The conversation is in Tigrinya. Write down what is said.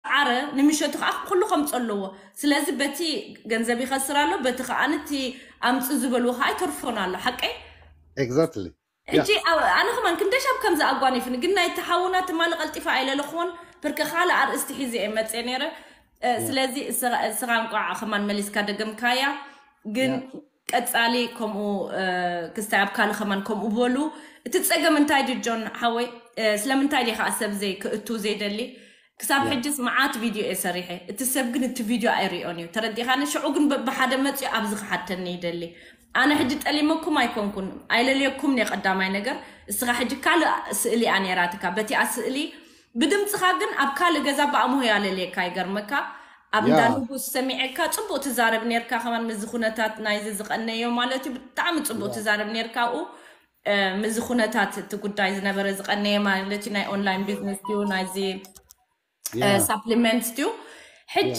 ዓረ ንምሸቱ ከዓ ኩሉ ከምፅ ኣለዎ። ስለዚ በቲ ገንዘብ ይኸስር ኣሎ፣ በቲ ከዓ ንቲ ኣምፅ ዝበልዎ ከዓ ይተርፎን ኣሎ። ሓቀይ? Exactly. ሕጂ ኣብ- ኣነ ከማን ክንደሻብ ከምዚ ኣጓኒፍኒ፣ ግን ናይ ተሓውና ትማሊ ቀልጢፋ ኣይለለኽዎን፣ ብርክ ካልእ ኣርእስቲ ሒዘ እየ መፅየ ነይረ። እ፣ ስለዚ እስኻ እንቋዕ ከማን መሊስካ ደገምካያ። ግን ቀፃሊ ከምኡ፣ እ፣ ክስታይ ኣብ ካልእ ከማን ከምኡ በሉ። እቲ ፀገም እንታይ ድዩ ጆን ሓወይ? እ፣ ስለምንታይ ዲኻ ሰብ ዘይክእቱ ዘይደሊ? ክሳብ ሕጅስ መዓት ቪድዮ እየ ሰሪሐ፣ እቲ ሰብ ግን እቲ ቪድዮ ኣይሪኦን እዩ። ተረዲኻኒ? ሽዑ ግን በብሓደ መፅኡ ኣብዚ ክሓተኒ ይደሊ። ኣነ ሕጂ ጠሊመኩም ኣይኮንኩን፣ ኣይለልየኩም እየ። ቀዳማይ ነገር እስኻ ሕጂ ካልእ ስእሊ እያ ነይራትካ፣ በቲኣ ስእሊ ብድምፅኻ ግን ኣብ ካልእ ገዛ ብኣምሆ እያ ለልየካ። ይገርመካ ኣብ እንዳ ንጉስ ሰሚዐካ ፅቡቅ ትዛረብ ነርካ። ከማን ምዚ ኩነታት ናይዚ ዝቀነዮ ማለት እዩ ብጣዕሚ ፅቡቅ ትዛረብ ነርካ። ኣብኡ ምዚ ኩነታት እቲ ጉዳይ ዝነበረ ዝቀነየ ማለት እዩ ናይ ኦንላይን ቢዝነስ እዩ ናይዚ ሳፕሊመንት እዩ። ሕጂ